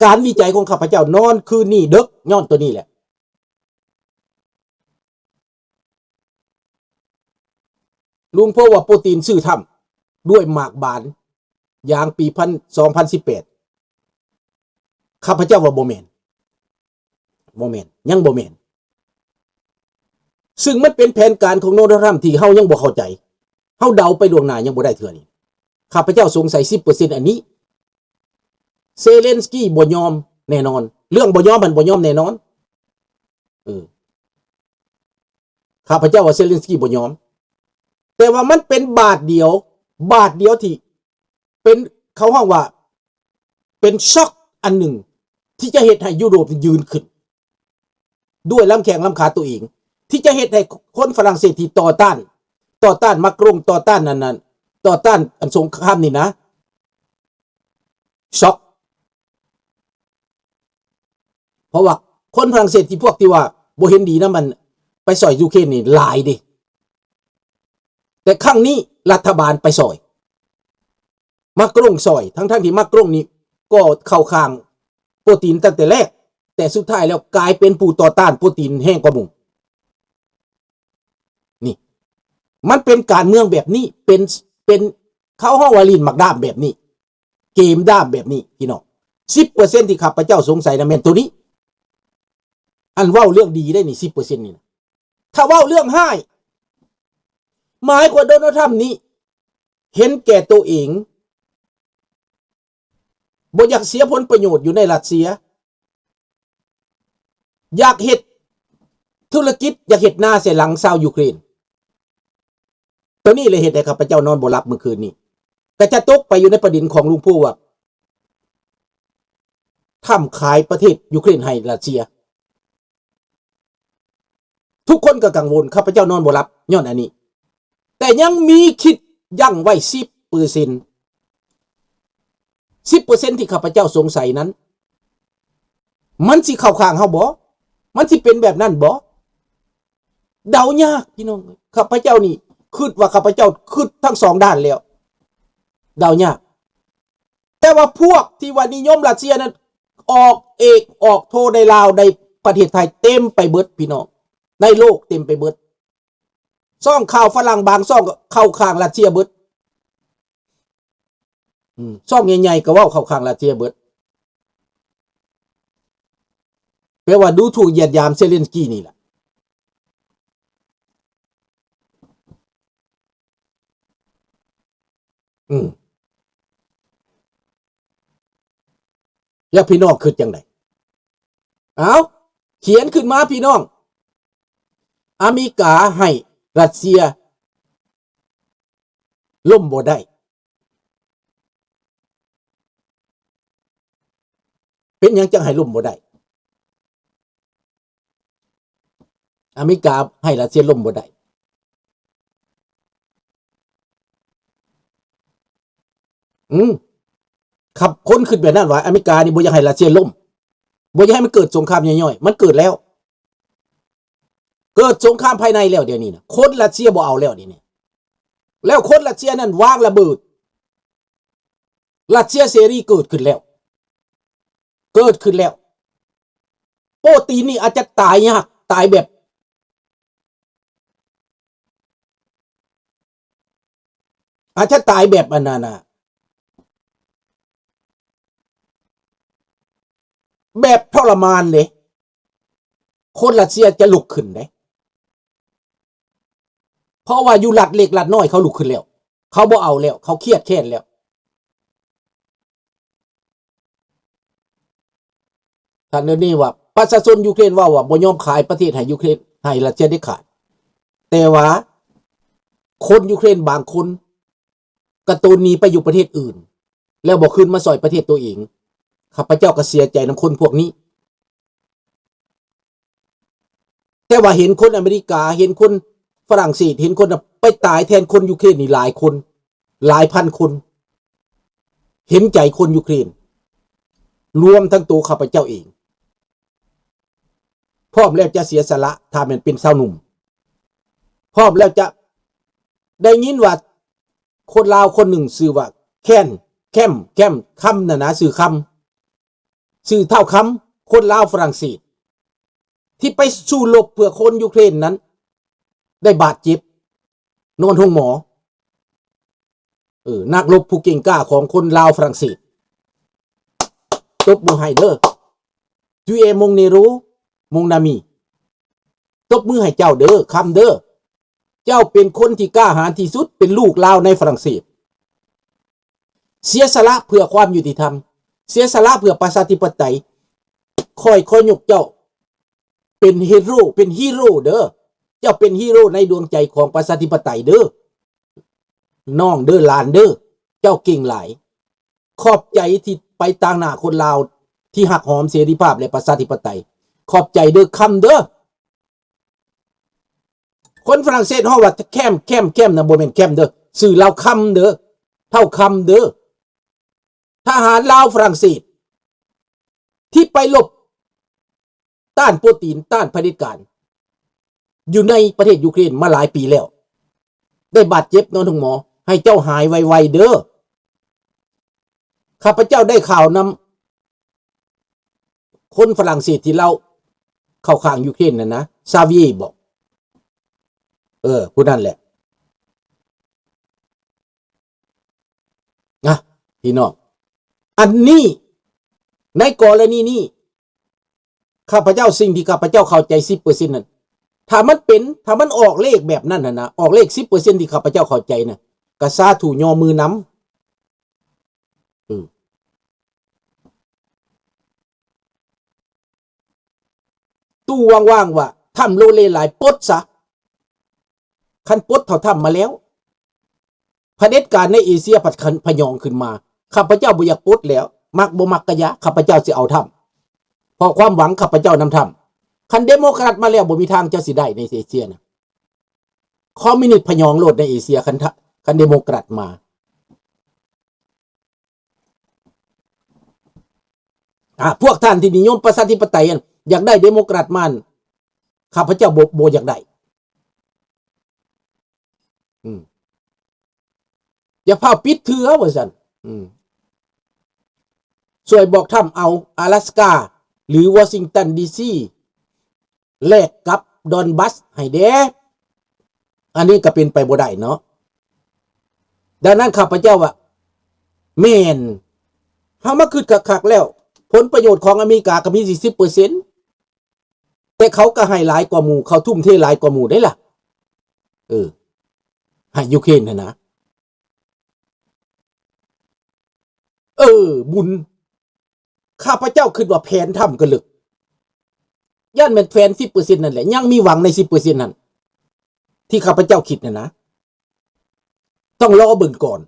ການວິໄຈຂອງຂ້າພະເຈົ້ານອນຄືນນີ້ເດິກຍ້ອນໂຕນີ້ແຫຼະ. ລຸງໂພວ່າໂປຕິນຊື້ຖ້ຳດ້ວຍໝາກບານຢາງປີພັນ ສອງພັນສິບແປດ ຂ້າພະເຈົ້າວ່າບໍ່ແມ່ນ ບໍ່ແມ່ນ ຍັງບໍ່ແມ່ນ. ຊຶ່ງມັນເປັນແຜນການຂອງໂດນັລ ທຣຳທີ່ເຮົາຍັງບໍ່ເຂົ້າໃຈ, ເຮົາເດົາໄປລ່ວງໜ້າຍັງບໍ່ໄດ້ເທື່ອນີ້. ຂ້າພະເຈົ້າສົງໄສສິບເປີເຊັນອັນນີ້. ເຊເລັນສກີບໍ່ຍອມແນ່ນອນ, ເລື່ອງບໍ່ຍອມຫັ້ນບໍ່ຍອມແນ່ນອນ. ເອີ ຂ້າພະເຈົ້າວ່າເຊເລັນສກີບໍ່ຍອມ, ແຕ່ວ່າມັນເປັນບາດດຽວ, ບາດດຽວທີ່ ເປັນ ເຂົາຮ້ອງວ່າເປັນຊັອກອັນໜຶ່ງທີ່ຈະເຮັດໃຫ້ຢູໂຣບຢືນຂຶ້ນດ້ວຍລຳແຂ້ງລຳຂາຕົວເອງ, ທີ່ຈະເຮັດໃຫ້ຄົນຝຣັ່ງເສດທີ່ຕໍ່ຕ້ານ ຕໍ່ຕ້ານມາກຣົງ ຕໍ່ຕ້ານອັນນັ້ນ ຕໍ່ຕ້ານອັນສົງຄາມນີ້ນະ ຊັອກ. ເພາະວ່າຄົນຝຣັ່ງເສດທີ່ພວກທີ່ວ່າບໍ່ເຫັນດີນຳມັນ ໄປຊ່ອຍຢູເຄຣນນີ້ຫຼາຍເດ້. ແຕ່ຄັ້ງນີ້ລັດຖະບານໄປຊ່ອຍ ມາກຣົງຊ່ອຍ ທັງໆທີ່ມາກຣົງນີ້ກໍເຂົ້າຂ້າງໂປຕິນຕັ້ງແຕ່ແລກ, ແຕ່ສຸດທ້າຍແລ້ວກາຍເປັນຜູ້ຕໍ່ຕ້ານໂປຕິນແຮງກວ່າໝູ່. ນີ້ ມັນເປັນການເມືອງແບບນີ້, ເປັນ ເປັນ ເຂົາເວົ້າວ່າຫຼິ້ນໝາກດ້າມແບບນີ້, ເກມດ້າມແບບນີ້ ພີ່ນ້ອງ. ສິບເປີເຊັນທີ່ຂ້າພະເຈົ້າສົງໄສນະແມ່ນໂຕນີ້. ອັນເວົ້າເລື່ອງດີໄດ້ນີ້ ສິບເປີເຊັນນີ້ນະ. ຖ້າເວົ້າເລື່ອງຮ້າຍ ໝາຍຄວາມໂດນັລ ທຣຳນີ້ເຫັນແກ່ໂຕເອງ, ບໍ່ຢາກເສຍຜົນປະໂຫຍດຢູ່ໃນຣັດເຊຍ, ຢາກເຮັດທຸລະກິດ, ຢາກເຮັດນາໃສ່ຫຼັງຊາວຢູເຄຣນ. ໂຕນີ້ແຫຼະເຮັດໃຫ້ຂ້າພະເຈົ້ານອນບໍ່ຫຼັບມື້ຄືນນີ້. ກໍຈະຕົກໄປຢູ່ໃນປະເດັນຂອງລຸງພູວ່າ ທຣຳຂາຍປະເທດຢູເຄຣນໃຫ້ຣັດເຊຍ. ທຸກຄົນກໍກັງວົນ, ຂ້າພະເຈົ້ານອນບໍ່ຫຼັບຍ້ອນອັນນີ້, ແຕ່ຍັງມີຄິດຢັ້ງໄວ້ສິບເປີເຊັນ. ສິບເປີເຊັນທີ່ຂ້າພະເຈົ້າສົງໄສນັ້ນ ມັນຊິເຂົ້າຂ້າງເຮົາບໍ່? ມັນຊິເປັນແບບນັ້ນບໍ່? ເດົາຍາກ ພີ່ນ້ອງ. ຂ້າພະເຈົ້ານີ້ຄິດວ່າ ຂ້າພະເຈົ້າຄິດທັງສອງດ້ານແລ້ວ, ເດົາຍາກ. ແຕ່ວ່າພວກທີ່ວ່ານິຍົມຣັດເຊຍນັ້ນ ອອກເອກອອກໂທໃນລາວ ໃນປະເທດໄທເຕັມໄປເບິດ ພີ່ນ້ອງ, ໃນໂລກເຕັມໄປເບິດ. ຊ່ອງຂ່າວຝຣັ່ງບາງຊ່ອງກໍເຂົ້າຂ້າງຣັດເຊຍເບິດ. ອືມ ຊ່ອງໃຫຍ່ໆກໍເວົ້າເຂົ້າຂ້າງຣັດເຊຍເບິດ. ແປວ່າດູຖູກຢຽດຫຍາມເຊເລັນສກີນີ້ລະ. ອືມ ແລ້ວພີ່ນ້ອງຄິດຈັ່ງໃດ? ເອົ້າ ຂຽນຂຶ້ນມາພີ່ນ້ອງ. ອາເມລິກາໃຫ້ຣັດເຊຍລົ້ມບໍ່ໄດ້. ເປັນຫຍັງຈັ່ງໃຫ້ລົ້ມບໍ່ໄດ້? ອາເມລິກາໃຫ້ຣັດເຊຍລົ້ມບໍ່ໄດ້. ອືມ ຄັບ ຄົນຄິດແບບນັ້ນວ່າ ອາເມລິການີ້ບໍ່ຢາກໃຫ້ຣັດເຊຍລົ້ມ, ບໍ່ຢາກໃຫ້ມັນເກີດສົງຄາມຍ່ອຍໆ. ມັນເກີດແລ້ວ. ເກີດສົງຄາມພາຍໃນແລ້ວດຽວນີ້ນະ, ຄົນຣັດເຊຍບໍ່ເອົາແລ້ວດຽວນີ້. ແລ້ວຄົນຣັດເຊຍນັ້ນວາງລະເບີດ, ຣັດເຊຍເສລີເກີດຂຶ້ນແລ້ວ, ເກີດຂຶ້ນແລ້ວ. ໂປຕິນນີ້ອາດຈະຕາຍຍາກ, ຕາຍແບບ ອາດຈະຕາຍແບບອັນນັ້ນນະ, ແບບທໍລະມານເດ້. ຄົນຣັດເຊຍຈະລຸກຂຶ້ນເດ້, ເພາະວ່າຢູ່ລັດເລັກລັດນ້ອຍເຂົາລຸກຂຶ້ນແລ້ວ, ເຂົາບໍ່ເອົາແລ້ວ, ເຂົາຄຽດແຄ້ນແລ້ວ. ທ່ານໂດນີ້ວ່າ ປະຊາຊົນຢູເຄຣນເວົ້າວ່າບໍ່ຍອມຂາຍປະເທດໃຫ້ຢູເຄຣນ ໃຫ້ຣັດເຊຍເດັດຂາດ, ແຕ່ວ່າຄົນຢູເຄຣນບາງຄົນກະໂຕນໜີໄປຢູ່ປະເທດອື່ນ ແລ້ວບໍ່ຄືນມາຊ່ອຍປະເທດໂຕເອງ. ຂ້າພະເຈົ້າກໍເສຍໃຈນຳຄົນພວກນີ້. ແຕ່ວ່າເຫັນຄົນອາເມລິກາ, ເຫັນຄົນຝຣັ່ງເສດ, ເຫັນຄົນໄປຕາຍແທນຄົນຢູເຄຣນນີ້ຫຼາຍຄົນ, ຫຼາຍພັນຄົນ. ເຫັນໃຈຄົນຢູເຄຣນ, ລວມທັງໂຕຂ້າພະເຈົ້າເອງ. ພ້ອມແລ້ວຈະເສຍສະຫຼະ, ຖ້າແມ່ນເປັນຊາວໜຸ່ມ. ພ້ອມແລ້ວຈະ, ໄດ້ຍິນວ່າຄົນລາວຄົນໜຶ່ງຊື່ວ່າ ແຄນ, ແຄມ, ແຄມຄຳນັ້ນນະ, ຊື່ຄຳ. ຊື່ທ້າວຄຳ ຄົນລາວຝຣັ່ງເສດ ທີ່ໄປສູ້ລົບເພື່ອຄົນຢູເຄຣນນັ້ນ ໄດ້ບາດເຈັບ ນອນໂຮງໝໍ. ເອີ ນັກລົບຜູ້ເກັ່ງກ້າຂອງຄົນລາວຝຣັ່ງເສດ. ຕົບມືໃຫ້ເດີ. Tu es mon héros, mon ami. ຕົບມືໃຫ້ເຈົ້າເດີ ຄຳເດີ. ເຈົ້າເປັນຄົນທີ່ກ້າຫານທີ່ສຸດ ເປັນລູກລາວໃນຝຣັ່ງເສດ. ເສຍສະຫຼະເພື່ອຄວາມຍຸຕິທຳ, ເສຍສະຫຼະເພື່ອປະຊາທິປະໄຕ. ຂ້ອຍຂໍຍົກເຈົ້າເປັນຮີໂຣ ເປັນຮີໂຣເດີ. ເຈົ້າເປັນຮີໂຣໃນດວງໃຈຂອງປະຊາທິປະໄຕເດີ ນ້ອງເດີ ຫຼານເດີ. ເຈົ້າເກັ່ງຫຼາຍ. ຂອບໃຈທີ່ໄປຕາງໜ້າຄົນລາວທີ່ຮັກຫອມເສລີພາບ ແລະ ປະຊາທິປະໄຕ. ຂອບໃຈເດີ ຄຳເດີ. ຄົນຝຣັ່ງເສດຮ້ອງວ່າແຄມ ແຄມ ແຄມນະ ບໍ່ແມ່ນແຄມເດີ ຊື່ລາວຄຳເດີ ທ້າວຄຳເດີ. ທະຫານລາວຝຣັ່ງເສດທີ່ໄປລົບຕ້ານໂປຕີນ ຕ້ານຜະເດັດການ ຢູ່ໃນປະເທດຢູເຄຣນມາຫຼາຍປີແລ້ວ ໄດ້ບາດເຈັບນອນໂຮງໝໍ. ໃຫ້ເຈົ້າຫາຍໄວໆເດີ. ຂ້າພະເຈົ້າໄດ້ຂ່າວນຳ ຄົນຝຣັ່ງເສດທີ່ລາວເຂົ້າຂ້າງຢູເຄຣນນັ້ນນະ ຊາວຽບໍ ເອີ ຜູ້ນັ້ນແຫຼະນະ ພີ່ນ້ອງ. ອັນນີ້ ໃນກໍລະນີນີ້ ຂ້າພະເຈົ້າ ສິ່ງທີ່ຂ້າພະເຈົ້າເຂົ້າໃຈສິບເປີເຊັນນັ້ນ ຖ້າມັນເປັນ ຖ້າມັນອອກເລກແບບນັ້ນຫັ້ນນະ ອອກເລກສິບເປີເຊັນທີ່ຂ້າພະເຈົ້າເຂົ້າໃຈນະ ກະສາທຸ ຍໍມືນຳ. ອືມ ຕູ້ວ່າງໆ ວ່າ ທຳໂລເລຫຼາຍ ປົດຊະ. ຄັນປົດເທົ່າທຳມາແລ້ວ ຜະເດັດການໃນເອເຊຍພັດ ຄັນພະຍອງຂຶ້ນມາ. ຂ້າພະເຈົ້າບໍ່ຢາກປົດແລ້ວ ມັກບໍ່ມັກກະຢ່າ ຂ້າພະເຈົ້າຊິເອົາທຳ ເພາະຄວາມຫວັງຂ້າພະເຈົ້ານຳທຳ. ຄັນເດໂມຄຣັດມາແລ້ວ ບໍ່ມີທາງເຈົ້າຊິໄດ້ໃນເອເຊຍນະ. ຄອມມິວນິດພະຍອງໂລດໃນເອເຊຍ ຄັນ ຄັນເດໂມຄຣັດມາ. ອາ ພວກທ່ານທີ່ນິຍົມປະຊາທິປະໄຕ ອັນ ຢາກໄດ້ເດໂມຄຣັດມາ ອັນ ຂ້າພະເຈົ້າບໍ່ ບໍ່ຢາກໄດ້. ອືມ ຢ່າຟ້າວປິດເທື່ອວ່າຊັ້ນ. ອືມ ຊ່ວຍບອກທຳເອົາອາລາສກາ ຫຼື ວໍຊິງຕັນ ດີຊີ ແລກກັບດອນບັສໃຫ້ແດ່. ອັນນີ້ກໍເປັນໄປບໍ່ໄດ້ເນາະ. ດັ່ງນັ້ນ ຂ້າພະເຈົ້າວ່າ ແມ່ນ ເຮົາມາຄິດຄັກໆແລ້ວ ຜົນປະໂຫຍດຂອງອາເມລິກາກໍມີສີ່ສິບເປີເຊັນ ແຕ່ເຂົາກໍໃຫ້ຫຼາຍກວ່າໝູ່ ເຂົາທຸ່ມເທຫຼາຍກວ່າໝູ່ເດ້ລະ. ເອີ ໃຫ້ຢູເຄຣນຫັ້ນນະ. ເອີ ບຸນ ຂ້າພະເຈົ້າຄິດວ່າແຜນທຳກໍເລິກ ຢ້ານແມ່ນແຜນສິບເປີເຊັນນັ້ນແຫຼະ ຍັງມີຫວັງໃນສິບເປີເຊັນນັ້ນ ທີ່ຂ້າພະເຈົ້າຄິດນັ້ນນະ ຕ້ອງລໍເບິ່ງກ່ອນ.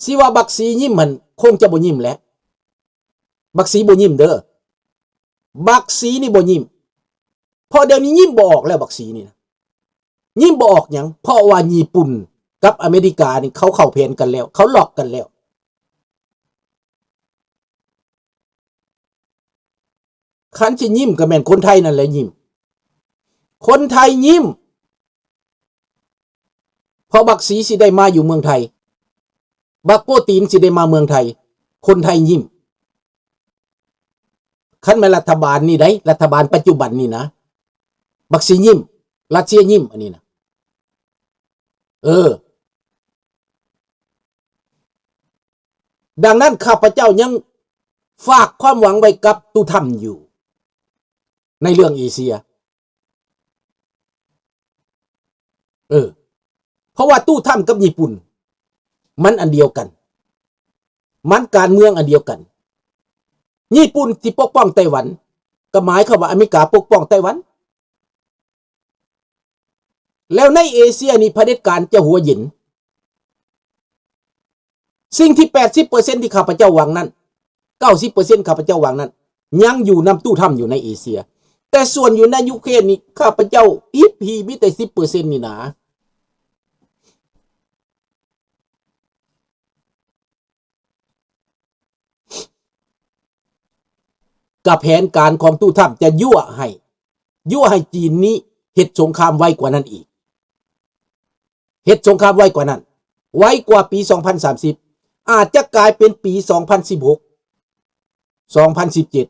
ຊິວ່າບັກສີຍິ້ມຫັ້ນ ຄົງຈະບໍ່ຍິ້ມແຫຼະ. ບັກສີບໍ່ຍິ້ມເດີ. ບັກສີນີ້ບໍ່ຍິ້ມ. ເພາະດຽວນີ້ຍິ້ມບໍ່ອອກແລ້ວ ບັກສີນີ້ນະ. ຍິ້ມບໍ່ອອກຫຍັງ? ເພາະວ່າຍີ່ປຸ່ນກັບອາເມລິການີ້ ເຂົາເຂົ້າແຜນກັນແລ້ວ, ເຂົາລັອກກັນແລ້ວ. ຄັນຊິຍິ້ມກໍແມ່ນຄົນໄທນັ້ນແຫຼະຍິ້ມ. ຄົນໄທຍິ້ມ ເພາະບັກສີຊິໄດ້ມາຢູ່ເມືອງໄທ, ບັກໂປຕີນຊິໄດ້ມາເມືອງໄທ, ຄົນໄທຍິ້ມ. ຄັນແມ່ນລັດຖະບານນີ້ໃດ໋, ລັດຖະບານປັດຈຸບັນນີ້ນະ, ບັກສີຍິ້ມ, ຣັດເຊຍຍິ້ມ, ອັນນີ້ນະ. ເອີ. ດັ່ງນັ້ນ ຂ້າພະເຈົ້າຍັງຝາກຄວາມຫວັງໄວ້ກັບຕູ້ທຳຢູ່ ໃນເລື່ອງເອເຊຍ. ເອີ ເພາະວ່າຕູ້ທຳກັບຍີ່ປຸ່ນ ມັນອັນດຽວກັນ, ມັນການເມືອງອັນດຽວກັນ. ຍີ່ປຸ່ນຊິປົກປ້ອງໄຕ້ຫວັນ ກໍໝາຍຄວາມວ່າອາເມລິກາປົກປ້ອງໄຕ້ຫວັນ. ແລ້ວໃນເອເຊຍນີ້ຜະເດັດການຈະຫົວເຢັນ. ສິ່ງທີ່ແປດສິບເປີເຊັນທີ່ຂ້າພະເຈົ້າຫວັງນັ້ນ, ເກົ້າສິບເປີເຊັນຂ້າພະເຈົ້າຫວັງນັ້ນ ຍັງຢູ່ນຳຕູ້ທຳຢູ່ໃນເອເຊຍ. ແຕ່ສ່ວນຢູ່ໃນຢູເຄຣນນີ້ ຂ້າພະເຈົ້າອີພີມີແຕ່ສິບເປີເຊັນນີ້ນາ. ກະແຜນການຂອງຕູ້ທຳຈະຍົວະໃຫ້, ຍົວະໃຫ້ຈີນນີ້ເຮັດສົງຄາມໄວກວ່ານັ້ນອີກ, ເຮັດສົງຄາມໄວກວ່ານັ້ນ, ໄວກວ່າປີສອງພັນສາມສິບ. ອາດຈະກາຍເປັນປີສອງພັນສິບຫົກ ສອງພັນສິບເຈັດ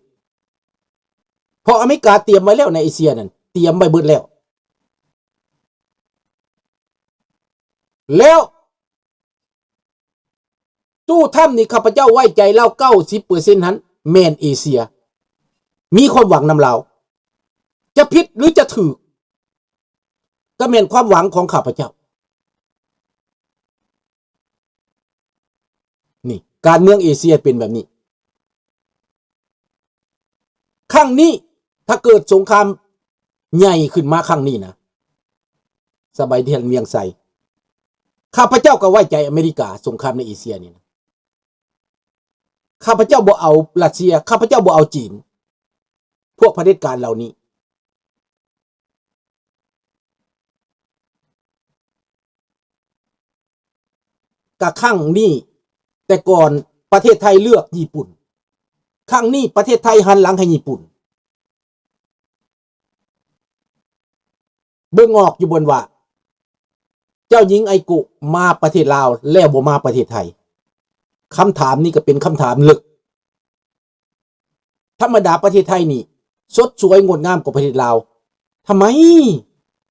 ເພາະອາເມລິກາຕຽມໄວ້ແລ້ວໃນເອເຊຍນັ້ນ ຕຽມໄວ້ເບິດແລ້ວ ແລ້ວ ຕູ້ທຳນີ້ ຂ້າພະເຈົ້າໄວ້ໃຈລາວເກົ້າສິບເປີເຊັນຫັ້ນ ແມ່ນເອເຊຍ ມີຄວາມຫວັງນຳລາວ ຈະຜິດຫຼືຈະຖືກ ກໍແມ່ນຄວາມຫວັງຂອງຂ້າພະເຈົ້າ. ນີ້ ການເມືອງເອເຊຍເປັນແບບນີ້. ຄັ້ງນີ້ ຖ້າເກີດສົງຄາມໃຫຍ່ຂຶ້ນມາຄັ້ງນີ້ນະ ສະບາຍດີທ່ານວຽງໄຊ ຂ້າພະເຈົ້າກໍໄວ້ໃຈອາເມລິກາ ສົງຄາມໃນເອເຊຍນີ້ນະ ຂ້າພະເຈົ້າບໍ່ເອົາຣັດເຊຍ ຂ້າພະເຈົ້າບໍ່ເອົາຈີນ ພວກຜະເດັດການເຫຼົ່ານີ້. ກະຄັ້ງນີ້ ແຕ່ກ່ອນປະເທດໄທເລືອກຍີ່ປຸ່ນ ຄັ້ງນີ້ປະເທດໄທຫັນຫຼັງໃຫ້ຍີ່ປຸ່ນ. ເບິ່ງອອກຢູ່ບໍ່ວ່າ ເຈົ້າຍິງໄອໂກະມາປະເທດລາວແລ້ວບໍ່ມາປະເທດໄທ? ຄຳຖາມນີ້ກໍເປັນຄຳຖາມເລິກ. ທຳມະດາປະເທດໄທນີ້ສົດສວຍງົດງາມກວ່າປະເທດລາວ. ທຳໄມ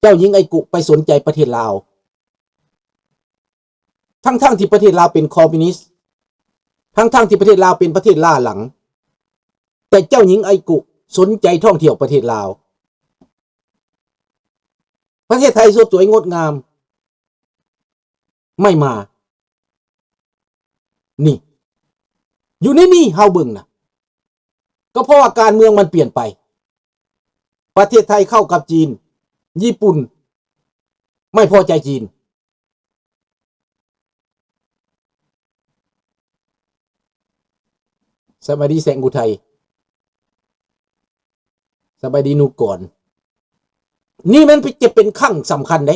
ເຈົ້າຍິງໄອໂກະໄປສົນໃຈປະເທດລາວ? ທັງໆທີ່ປະເທດລາວເປັນຄອມມິວນິດ, ທັງໆທີ່ປະເທດລາວເປັນປະເທດລ້າຫຼັງ, ແຕ່ເຈົ້າຍິງໄອໂກະສົນໃຈທ່ອງທ່ຽວປະເທດລາວ. ປະເທດໄທສົດສວຍງົດງາມ ໄມ່ມາ ນີ້ ຢູ່ໃນນີ້ເຮົາເບິ່ງນະ ກໍເພາະວ່າການເມືອງມັນປ່ຽນໄປ. ປະເທດໄທເຂົ້າກັບຈີນ, ຍີ່ປຸ່ນໄມ່ພໍໃຈຈີນ. ສະບາຍດີແສງອຸໄທ, ສະບາຍດີນຸກອນ. ນີ້ມັນຈະເປັນຄັ້ງສຳຄັນເດ້.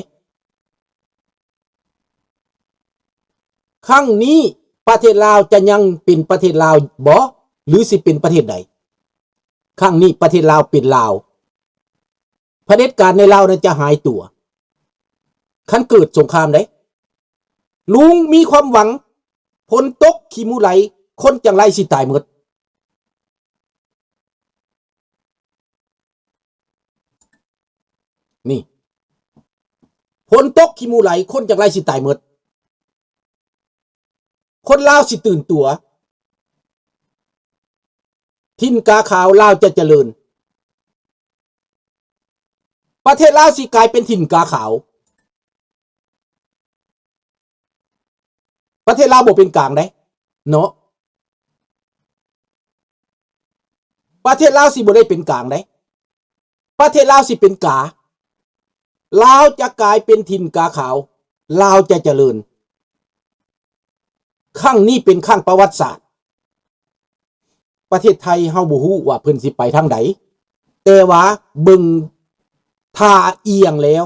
ຄັ້ງນີ້ປະເທດລາວຈະຍັງເປັນປະເທດລາວບໍ່ ຫຼື ຊິເປັນປະເທດໃດ? ຄັ້ງນີ້ປະເທດລາວເປັນລາວ. ຜະເດັດການໃນລາວນັ້ນຈະຫາຍຕົວ ຄັນເກີດສົງຄາມໃດ. ລຸງມີຄວາມຫວັງ, ຝົນຕົກຂີ້ໝູໄຫຼ, ຄົນຈັ່ງໄລຊິຕາຍໝົດ. ນີ້ ຝົນຕົກຂີ້ໝູໄຫຼ, ຄົນຈັ່ງໄລຊິຕາຍໝົດ. ຄົນລາວຊິຕື່ນຕົວ, ຖິ່ນກາຂາວລາວຈະຈະເລີນ. ປະເທດລາວຊິກາຍເປັນຖິ່ນກາຂາວ. ປະເທດລາວບໍ່ເປັນກາງໃດເນາະ. ປະເທດລາວຊິບໍ່ໄດ້ເປັນກາງໃດ. ປະເທດລາວຊິເປັນກາ. ລາວຈະກາຍເປັນຖິ່ນກາຂາວ, ລາວຈະຈະເລີນ. ຄັ້ງນີ້ເປັນຄັ້ງປະຫວັດສາດ. ປະເທດໄທເຮົາບໍ່ຮູ້ວ່າເພິ່ນຊິໄປທາງໃດ, ແຕ່ວ່າເບິ່ງທ່າອ່ຽງແລ້ວ,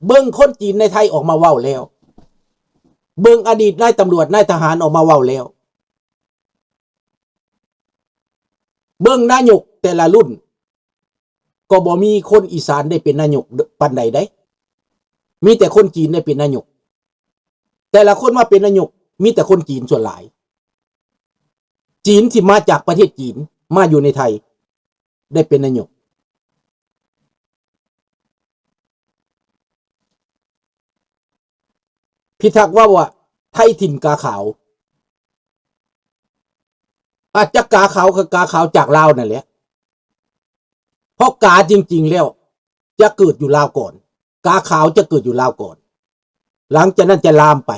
ເບິ່ງຄົນຈີນໃນໄທອອກມາເວົ້າແລ້ວ, ເບິ່ງອະດີດນາຍຕຳຫຼວດ, ນາຍທະຫານອອກມາເວົ້າແລ້ວ. ເບິ່ງນາຍົກແຕ່ລະລຸ້ນ ກໍບໍ່ມີຄົນອີສານໄດ້ເປັນນາຍົກປານໃດເດ້. ມີແຕ່ຄົນຈີນໄດ້ເປັນນາຍົກ. ແຕ່ລະຄົນມາເປັນນາຍົກ ມີແຕ່ຄົນຈີນສ່ວນຫຼາຍ. ຈີນທີ່ມາຈາກປະເທດຈີນ ມາຢູ່ໃນໄທ ໄດ້ເປັນນາຍົກ. ພິທັກເວົ້າວ່າ ໄທຖິ່ນກາຂາວ. ອາດຈະກາຂາວ ກໍກາຂາວຈາກລາວນັ້ນແຫຼະ. ເພາະກາຈິງໆແລ້ວ ຈະເກີດຢູ່ລາວກ່ອນ. ກາຂາວຈະເກີດຢູ່ລາວກ່ອນ. ຫຼັງຈາກນັ້ນຈະລາມໄປ.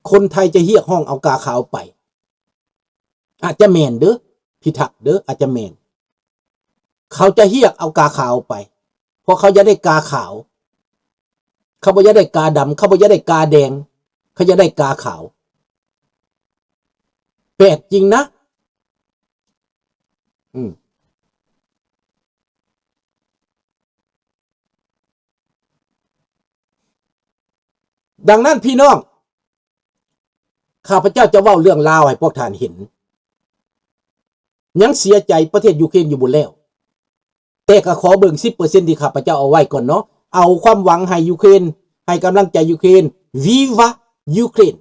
ຄົນໄທຈະຮຽກຮ້ອງເອົາກາຂາວໄປ. ອາດຈະແມ່ນເດີ້ ພິທັກເດີ້ ອາດຈະແມ່ນ. ເຂົາຈະຮຽກເອົາກາຂາວໄປ ເພາະເຂົາຢາກໄດ້ກາຂາວ. ເຂົາບໍ່ຢາກໄດ້ກາດຳ, ເຂົາບໍ່ຢາກໄດ້ກາແດງ, ເຂົາຢາກໄດ້ກາຂາວ. ແປກຈິງນະ. ອືມ. ດັ່ງນັ້ນພີ່ນ້ອງ, ຂ້າພະເຈົ້າຈະເວົ້າເລື່ອງລາວໃຫ້ພວກທ່ານເຫັນ. ຍັງເສຍໃຈປະເທດຢູເຄຣນຢູ່ບໍ່ແລ້ວ. ແຕ່ກໍຂໍເບິ່ງສິບເປີເຊັນທີ່ຂ້າພະເຈົ້າເອົາໄວ້ກ່ອນເນາະ. ເອົາຄວາມຫວັງໃຫ້ຢູເຄຣນ, ໃຫ້ກຳລັງໃຈຢູເຄຣນ. Viva Ukraine!